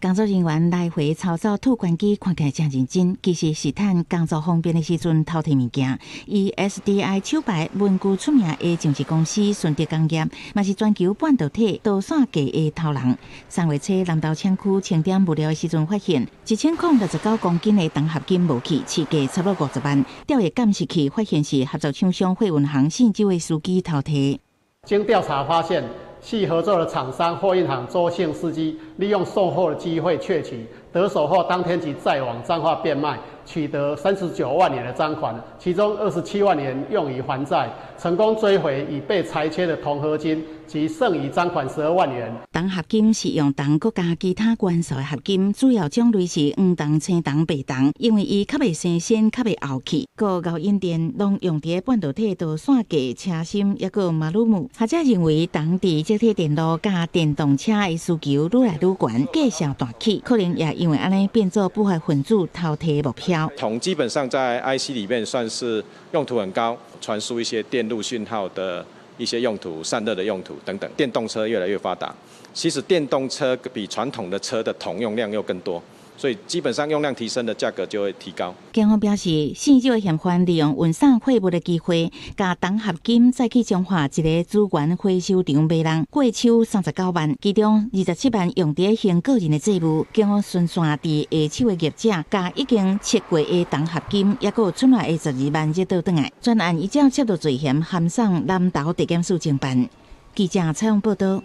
工作人員來回操作吐關機，看起來誠認真，其實是趁工作方便的時陣偷提物件。以 SDI 廠牌文具出名的上市公司順德工業，嘛是全球半導體導線架的頭人。3月初南投廠區清點物料的時陣，發現1069公斤的銅合金無去，市價差不多50萬。調閱監視器，發現是合作廠商貨運行姓周的司機偷提。經調查發現，系合作的廠商貨運行周姓司機利用送貨的機會竊取，得手後當天即載往彰化變賣，取得39萬元的贓款，其中27萬元用於還債，成功追回已被裁切的銅合金及剩餘贓款12萬元。銅合金是用銅閣加其他元素的合金，主要種類是黃銅、青銅、白銅，因為伊較袂生鉎，較袂漚去。閣高引電攏用佇半導體導線架、車芯，抑閣馬魯木。學者認為，銅佇積體電路佮電動車的需求愈來愈懸，價數大起，可能也因為按呢變做不法分子偷提目標。銅基本上在 IC 裡面算是用途很高，傳輸一些電路訊號的一些用途、散熱的用途等等。電動車越來越發達，其實電動車比傳統的車的銅用量又更多。所以基本上用量提升的價格就會提高。警方表示，姓周的嫌犯利用運送貨物的機會，共銅合金載去彰化一个資源回收場賣人，過手39萬，其中27萬用佇還個人的債務。警方循線佇下手的業者，共已經切過的銅合金，抑閣出來的12萬熱倒轉來。專案依照竊盜罪嫌函送南投地檢署偵辦。記者採訪報導。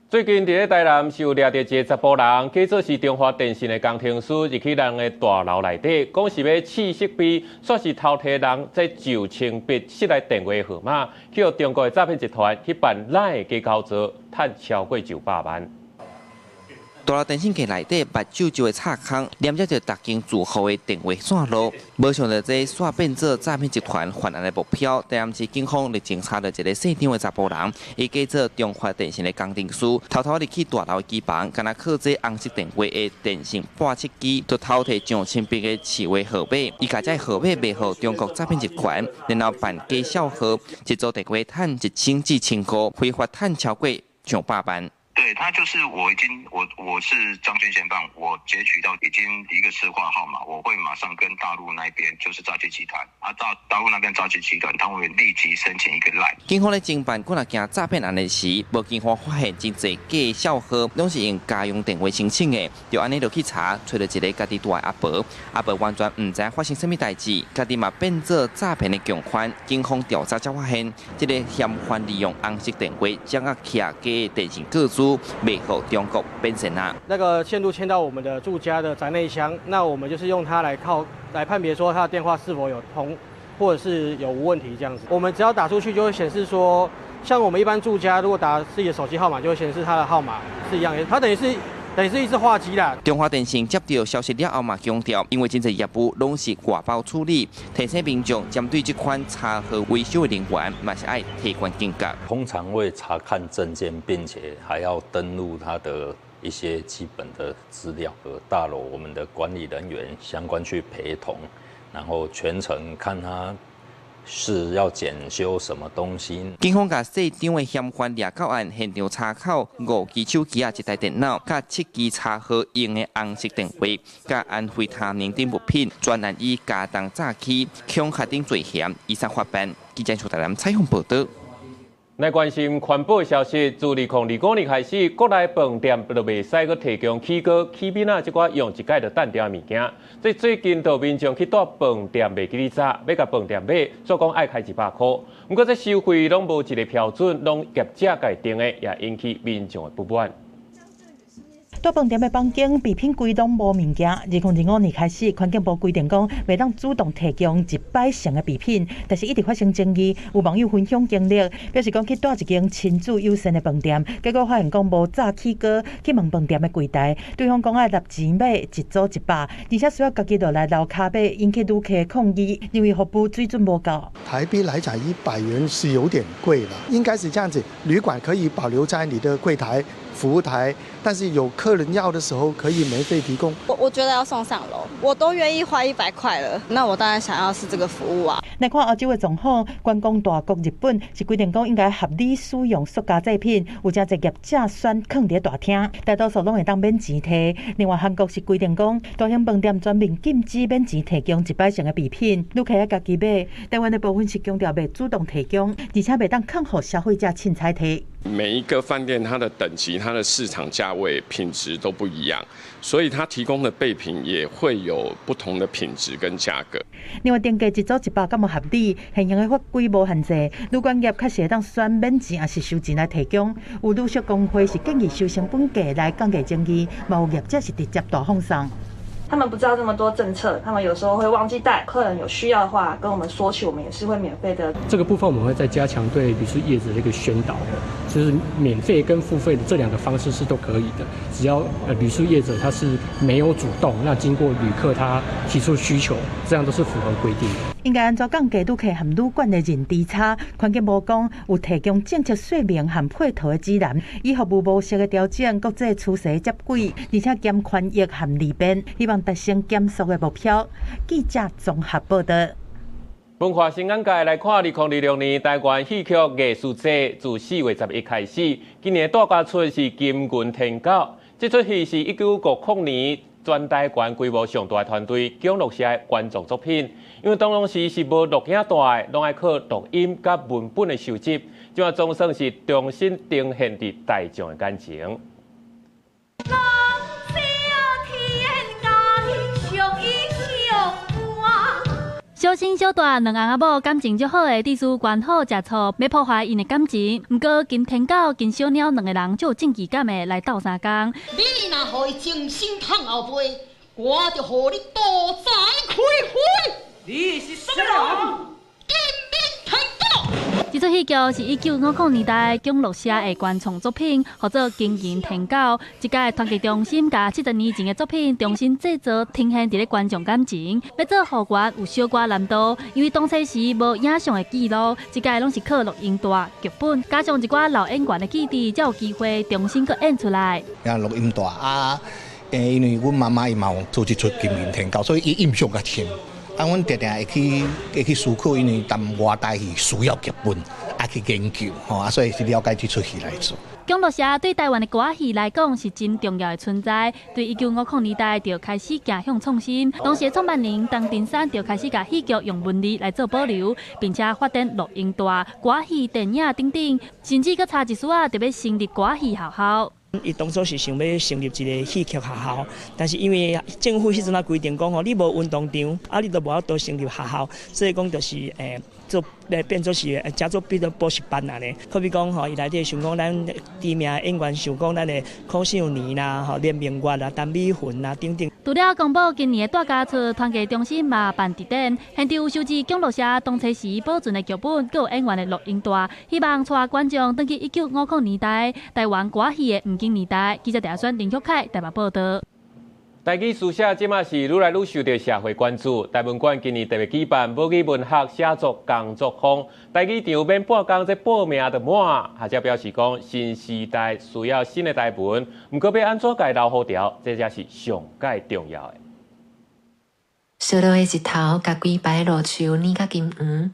最近佇咧台南是有掠著一个查埔人，假做是中華電信的工程師，入去人的大樓內底，講是欲試設備，煞是偷提人這舊鉛筆室內電話號碼，去予中國的詐騙集團去辦 LINE 假口座，趁超過900萬。大樓電信架內底目睭就會插空，連接著逐間住戶的電話線路。無想到這煞變做詐騙集團犯案的目標。台南市警方日前查著一个姓張的查埔人，伊假做中華電信的工程師，偷偷入去大樓機房，敢若靠這紅色電話的電線撥切機，就偷提上千筆的市話號碼，伊共這號碼賣予中國詐騙集團，然後辦假帳號，一組電話趁1000至1000塊，非法趁超過上百萬。對他就是我已經我是張姓嫌犯，我截取到已經一個市話號碼，我會馬上跟大陸那邊就是詐騙集團啊，大陸那邊詐騙集團，他會立即申請一個 LINE。警方咧偵辦幾若件詐騙案的時，無警方發現真濟假帳號，攏是用家用電話申請的，就按呢落去查，揣著一个家己住的阿婆，阿婆完全毋知發生啥物代誌，家己嘛變做詐騙的共犯。警方調查才發現，這个嫌犯利用紅色電話掌握起假的電信個資。袂予中國變線啊。那個線路牽到我們的住家的宅內箱，那我們就是用它來靠來判別說他的電話是否有通，或者是有無問題這樣子。我們只要打出去就會顯示說，像我們一般住家如果打自己的手機號碼，就會顯示他的號碼是一樣的，它等於是一支話機啦。中華電信接到消息了後嘛，強調，因為真濟業務攏是外包處理，提醒民眾針對這款查號維修的人員，嘛是愛提懸警覺。通常會查看證件，並且還要登錄他的一些基本的資料和大樓我們的管理人員相關去陪同，然後全程看他是要檢修什麼東西。警方共細張的嫌犯掠到案，現場查扣五支手機仔、一台電腦、佮七支查號用的紅色電話、佮安非他命等物品，全案以加重詐欺、恐嚇等罪嫌，依法法辦。記者徐台南採訪報導。來關心環保消息，自2025年開始，國內飯店就袂使閣提供起鍋、起麵仔這寡用一擺就擲掉的物件。這最近就民眾去蹛飯店袂記得早，欲共飯店買，煞講愛開100箍。毋過這收費攏無一個標準，攏業者家定的，也引起民眾的不滿。蹛飯店的房間備品櫃攏無物件。2025年開始，環境部規定講，袂當主動提供一擺性的備品，但是一直發生爭議。有網友分享經歷，表示講去蹛一間親子友善的飯店，結果發現講無炸起鍋，去問飯店的櫃檯，對方講愛納錢買一組100，而且需要家己落來樓跤買，引起旅客抗議，認為服務水準無夠。台幣來講，100元是有點貴了，應該是這樣子，旅館可以保留在你的櫃檯、服務台，但是有客人要的時候可以免費提供。我覺得要送上樓，我都願意花100塊了，那我當然想要是這個服務啊。來看歐洲的狀況，觀光大國日本是規定講應該合理使用塑膠製品，有誠濟業者選囥佇大廳，大多數攏會當免錢提。另外韓國是規定講，大型飯店全面禁止免錢提供一擺性的備品，旅客愛家己買。台灣的部分是強調袂主動提供，而且袂當囥予消費者凊彩提。每一個飯店它的等級、它的市場價位、品質都不一樣，所以它提供的備品也會有不同的品質跟價格。另外，定價一組100敢有合理？現行的法規無限制，旅館業確實會當選免錢抑是收錢來提供。有旅宿公會是建議修成本價來降低爭議，嘛有業者是直接大放送。他們不知道這麼多政策，他們有時候會忘記帶。客人有需要的話，跟我們索取，我們也是會免費的。這個部分我們會再加強對旅宿業者的一個宣導，就是免費跟付費的這兩個方式是都可以的。只要旅宿業者他是沒有主動，那經過旅客他提出需求，這樣都是符合規定的。應該按怎降低旅客和旅館的認知差？環境部講有提供政策說明和配套的指南，以服務模式的調整，國際趨勢接軌，而且兼權益和利便，希望達成減塑的目標。記者綜合報導。文化新眼界來看，2026年台灣戲曲藝術節自4月11開始，今年大家出是金銀天狗。這齣戲是1950年全台灣規模上大的團隊蔣樂社的原創作品。因為當時是無錄影帶，攏愛靠錄音佮文本的收集，這擺總算是重新呈現佇大眾的眼前。人天相相伴。小生小大兩翁仔某感情足好的，致使關好食醋，欲破壞𪜶的感情。毋過金天狗、金小貓兩个人足有正義感的來鬥相共。你若予伊精神通後背，我就予你肚財開花。你是啥人？金面天狗。這齣戲劇是1950年代蔣樂社的原創作品，號做《金銀天狗》。這屆團結中心共70年前的作品重新製作，呈現佇咧觀眾眼前。欲做復原有小可難度，因為當初時無影像的記錄，這屆攏是靠錄音帶、劇本，加上一寡老演員的記憶，才有機會重新閣演出來。啊，錄音帶啊，因為阮媽媽伊嘛有做這齣金銀天狗，所以伊印象較深。啊，阮定定會去思考，因為踮外台戲需要劇本，啊去研究，吼啊，所以是了解這齣戲來做。蔣樂社對台灣的歌仔戲來講是真重要的存在。對1950年代就開始走向創新，當時創辦人陳登山就開始共戲劇用文字來做保留，並且發展錄音帶、歌仔戲電影等等，甚至閣差一絲仔就欲成立歌仔戲學校。伊當初是想欲成立一个戲曲學校，但是因為政府彼陣仔規定講吼，你無運動場，啊你就無法度成立學校，所以講就是做變做是成做變做補習班按呢。好比講吼，伊內底想講咱知名演員，想講咱的柯秀年啦、吼連明月啦、陳美雲啦等等。除了公布今年的大家出團藝中心嘛辦特展，現場有收集講樂社當初時保存的劇本，閣有演員的錄音帶，希望帶觀眾轉去1950年代台灣歌戲的黃金年代。記者鄭選林旭凱台北報導。台語書寫這馬是愈來愈受著社會關注。台文館今年特別舉辦母語文學寫作工作坊，台語場免半工，這報名就滿。學者表示講，新時代需要新的台文，毋過欲按怎共留予牢，這才是上蓋重要的。燒落的日頭，共規排路樹染甲金黃，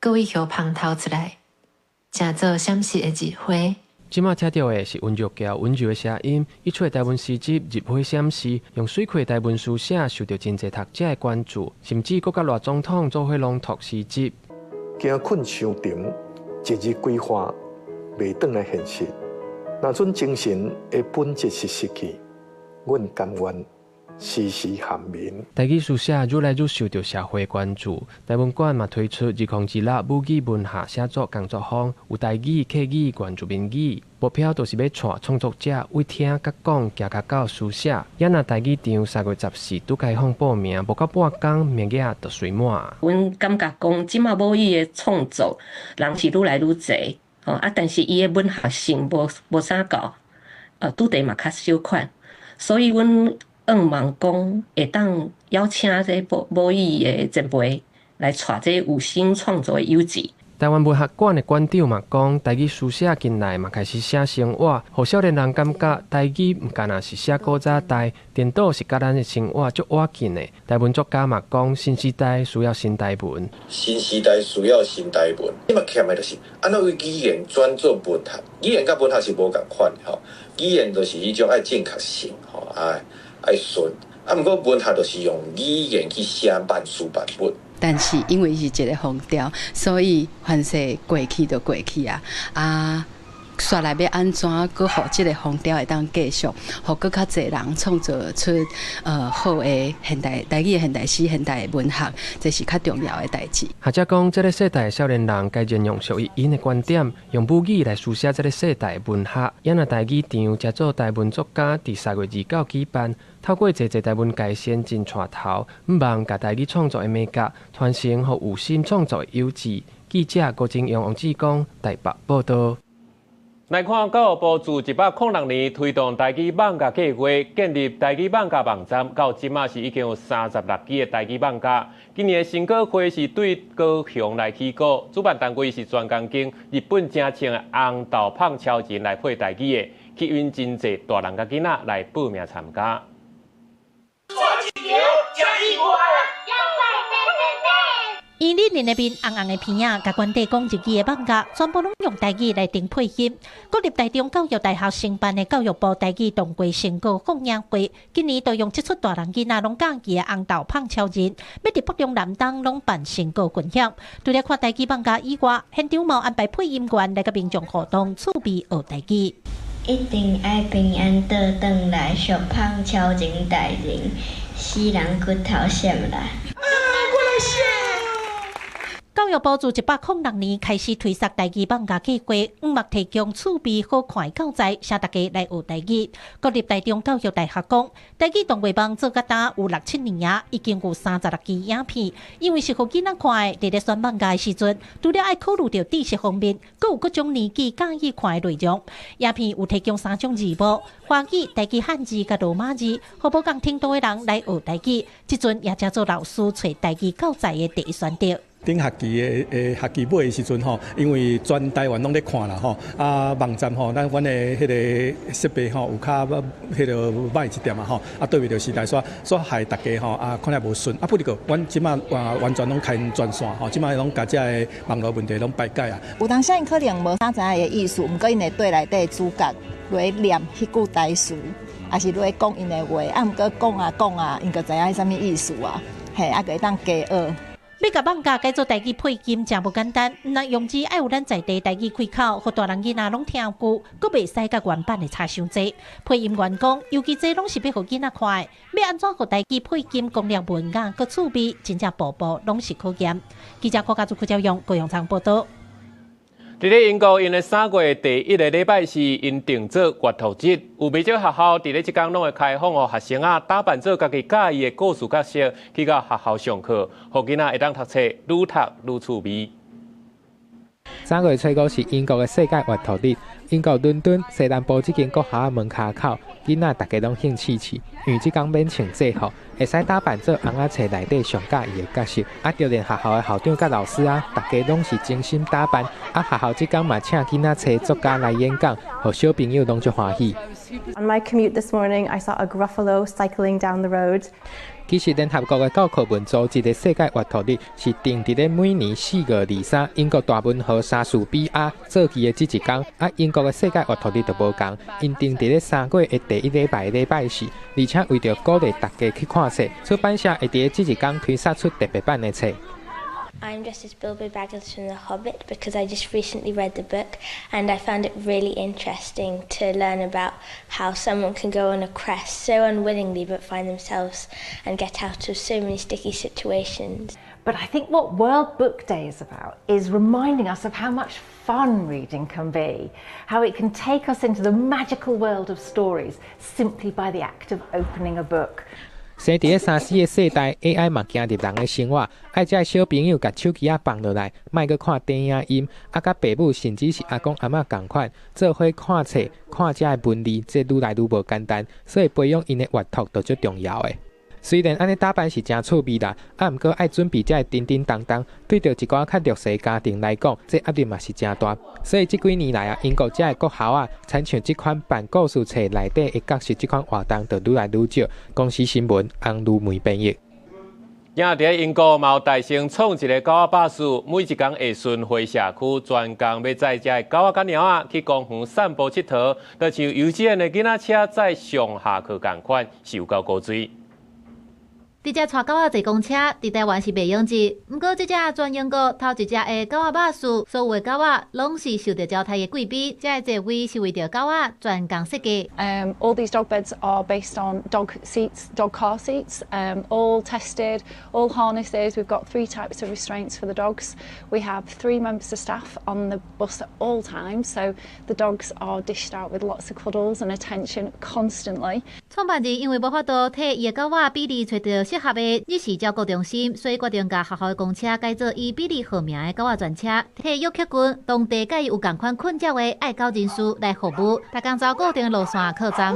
閣為葉芳透出來，成做閃爍的日花。這馬聽著的是溫玉嬌溫柔的聲音，伊出的台文詩集《日花閃爍》，用水氣台文書寫，受著真濟讀者的關注，甚至閣佮賴總統做伙朗讀詩集。驚睏傷沉，一日規劃袂轉來現實。若準精神的本質是失去，阮甘願時時陷眠。台語書寫愈來愈受著社會關注，台文館嘛推出2026母語文學寫作工作坊，有台語、客語、原住民語，目標就是欲帶創作者為聽佮講，行較到書寫。也若台語場3月14拄開放報名，無夠半工名額就隨滿。阮感覺講，這馬母語的創作人是愈來愈濟，吼啊，但是伊的文學性無啥夠，拄地嘛較少款，所以阮向望講會當邀請這母語的前輩來帶這有心創作的幼稚。台灣文學館的館長嘛講，台語書寫近來嘛開始寫生活，予少年人感覺台語毋干焦是寫古早代，顛倒是佮咱的生活足倚近的。台文作家嘛講，新時代需要新台文，新時代需要新台文。你嘛欠的就是按怎用語言轉做文學，語言佮文學是無仝款的吼。語言就是彼種愛正確性吼，愛順，啊，毋過文學就是用語言去寫萬事萬物。但是因為是一个風潮，所以凡勢過去就過去啊。啊，煞來欲按怎閣予這个風潮會當繼續，予閣較濟人創造出好的現代台語的現代詩、現代文學，這是較重要的代誌。學者講，這个世代的少年人該運用屬於𪜶的觀點，用母語來書寫這个世代的文學。也若台語場，誠做台文作家，佇3月29舉辦，透過濟濟台文界先進帶頭，向望共台語創作的美感傳承予有心創作的幼稚。記者郭金陽、王志剛台北報導。來看教育部自106年推動台語艋舺計畫，建立台語艋舺網站，到這馬是已經有36支的台語艋舺。今年的成果會是對高雄來起鼓，主辦單位是全東京日本誠穿的紅豆胖超人來配台語的，吸引真濟大人佮囡仔來報名參加。圓淋淋的面，紅紅的鼻仔，共原底講日語的艋舺，全部攏用台語來頂配音。國立台中教育大學承辦的教育部台語動畫成果放映會，今年就用這齣大人囡仔攏佮意的紅豆胖超人，欲佇北中南東攏辦成果分享。除了看台語艋舺以外，現場嘛有安排配音員來佮民眾互動，趣味學台語。一定愛平安倒轉來，小胖超人大人，死人骨頭閃啦！教育部自106年開始推捒台語艋舺計畫，向望提供趣味好看的教材，請大家來學台語。國立台中教育大學講，台語動畫網做甲今有六七年啊，已經有36支影片。因為是予囡仔看的，佇咧選艋舺的時陣，除了愛考慮著知識方面，閣有各種年紀佮意看的內容。影片有提供三種字幕：華語、台語漢字佮羅馬字，予無仝程度的人來學台語。這陣也誠做老師揣台語教材的第一選擇。頂學期的學期尾的時陣吼，因為全台灣攏咧看啦吼，啊網站吼，咱阮的彼个設備吼有較彼个䆀一點仔吼，啊對袂著時代，所以害大家吼啊看了無順，啊不過阮這馬完全攏開專線吼，這馬攏共這个網路問題攏排解啊。有當時𪜶可能無啥知影伊的意思，毋過𪜶會對內底主角來念彼句台詞，抑是來講𪜶的話，啊毋過講啊講啊，𪜶就知影彼啥物意思啊，嘿，啊就會當加學。欲共艋舺改做台語配音，誠無簡單。毋但用字愛有咱在地台語開口，予大人囡仔攏聽有趣，閣袂使佮原版的差傷濟。配音員講，尤其這攏是欲予囡仔看的，欲按怎予台語配音講了文雅閣趣味，真正步步攏是考驗。記者郭家祖、柯昭勇、高陽倉報道。佇咧英國，𪜶的3月第一个禮拜四，𪜶定做閱讀日，有袂少學校佇咧這工攏會開放予學生仔打扮做家己佮意的故事角色，去到學校上課，予囡仔會當讀冊愈讀愈趣味。3月初五是英國的世界閱讀日，英國倫敦西南部這間國校門跤口，囡仔逐家攏興趣趣，因為這工免穿制服，會使打扮做尪仔冊內底上佮意的角色。啊，就連學校的校長佮老師啊，逐家攏是精心打扮。啊，學校這工嘛請囡仔冊作家來演講，予小朋友攏足歡喜。 On my commute this morning, I saw a Gruffalo cycling down the road. 其實聯合國的教科文組織的世界閱讀日是定佇咧每年4月23，英國大文豪莎士比亞做記的這一工。啊，英國的世界閱讀日就無仝，𪜶定佇咧三月的第一禮拜禮拜四，而且為著鼓勵大家去看冊，出版社會佇咧這一工推殺出特別版的冊。 I'm dressed as Bilbo Baggins from The Hobbit because I just recently read the book and I found it really interesting to learn about how someone can go on a quest so unwillingly but find themselves and get out of so many sticky situations. But I think what World Book Day is about is reminding us of how much fun reading can be, how it can take us into the magical world of stories simply by the act of opening a book. 生佇咧3C 的世代，AI 嘛行入人的生活，愛遮小朋友共手機仔放落來，莫閣看電影音，啊，佮爸母甚至是阿公阿嬤仝款，做伙看冊、看遮的文字，這愈來愈無簡單，所以培養𪜶的閱讀就足重要的。雖然按呢打扮是誠趣味啦，啊，毋過愛準備遮的叮叮當當，對著一寡較弱勢家庭來講，這壓力嘛是誠大。所以這幾年來啊，英國遮的國校啊，親像這款辦故事冊內底的角色這款活動，就愈來愈少。公視新聞，洪如梅編譯。今佇咧英國嘛有大成創一个狗仔巴士，每一工會巡迴社區，專工欲載遮的狗仔佮貓仔去公園散步𨑨迌，就像幼稚園的囡仔車載上下課仝款，是有夠古錐。這隻帶狗仔坐公車，佇台灣是袂用得。毋過這隻全英國頭一隻的狗仔巴士，所有的狗仔攏是受著招待的貴賓，這个座位是為著狗仔專工設計。 All these dog beds are based on dog seats, dog car seats, all tested, all harnesses. We've got three types of restraints for the dogs. We have three members of staff on the bus at all times, so the dogs are dished out with lots of cuddles and attention constantly. 創辦人因為無法度替伊的狗仔比利揣著適合的日時照顧中心，所以決定共學校的公車改做以比利號名的狗仔專車，替約克郡當地佮伊有仝款困擾的愛狗人士來服務，逐工走固定的路線靠站。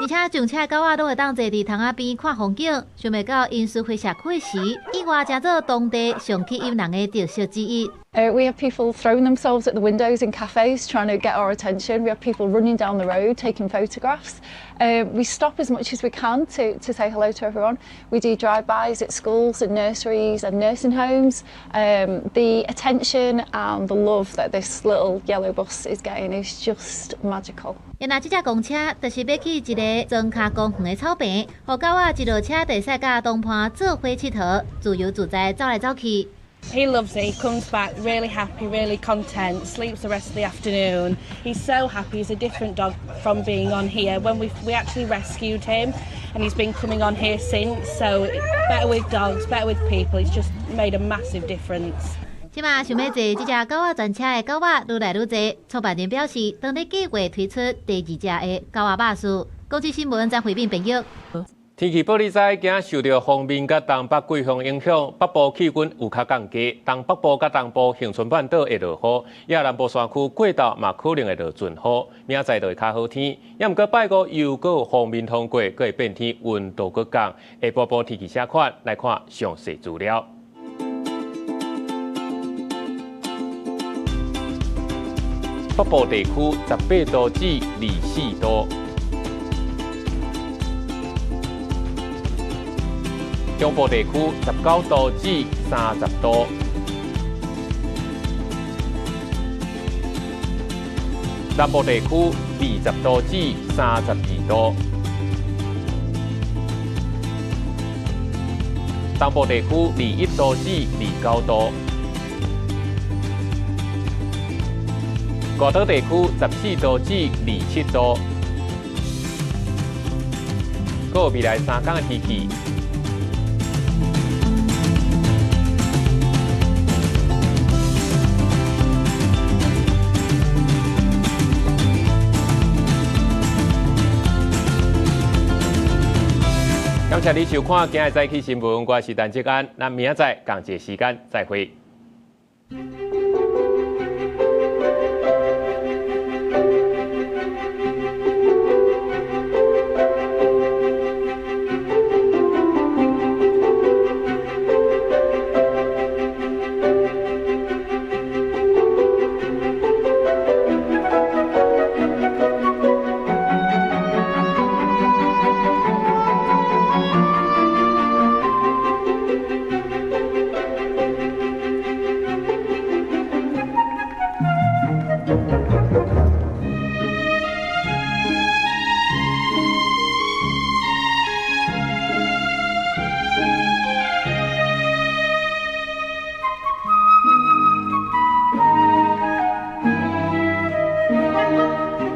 而且上車的狗仔攏會當坐佇窗仔邊看風景，想袂到𪜶巡迴社區時，意外成做當地上吸引人的特色之一。 We have people throwing themselves at the windows in cafes trying to get our attention. We have people running down the road taking photographs. We stop as much as we can to say hello to everyone. We do drive-bys at schools and nurseries and nursing homes. The attention and the love that this little yellow bus is getting is just magical. 若這隻公車就是欲去一个莊跤公園的草坪，予狗仔一落車就會使佮同伴做伙𨑨迌，自由自在走來走去。 He loves it. He comes back really happy, really content, sleeps the rest of the afternoon. He's so happy. He's a different dog from being on here. When we actually rescued him, and he's been coming on here since. So better with dogs, better with people. It's just made a massive difference. 這馬想欲坐這隻狗仔專車的狗仔愈來愈濟。創辦人表示，當咧計劃推出第二隻的狗仔巴士。公視新聞張惠敏編譯。天氣報你知，今受著鋒面佮東北季風影響，北部氣溫有較降低，東北部佮東部恆春半島會落雨，也南部山區過晝嘛可能會落陣雨，明仔載就會較好天。也毋過拜五又閣有鋒面通過，閣會變天，溫度閣降。下晡晡天氣啥款？來看詳細資料。北部地區18度至24度。中部地區19度至30度，南部地區20度至32度。东部地区21度至29度。外岛地区14度至27度。阁有未来三天的天气。感謝你收看今日早起新聞，我是陳志安，咱明仔載仝一个時間再會。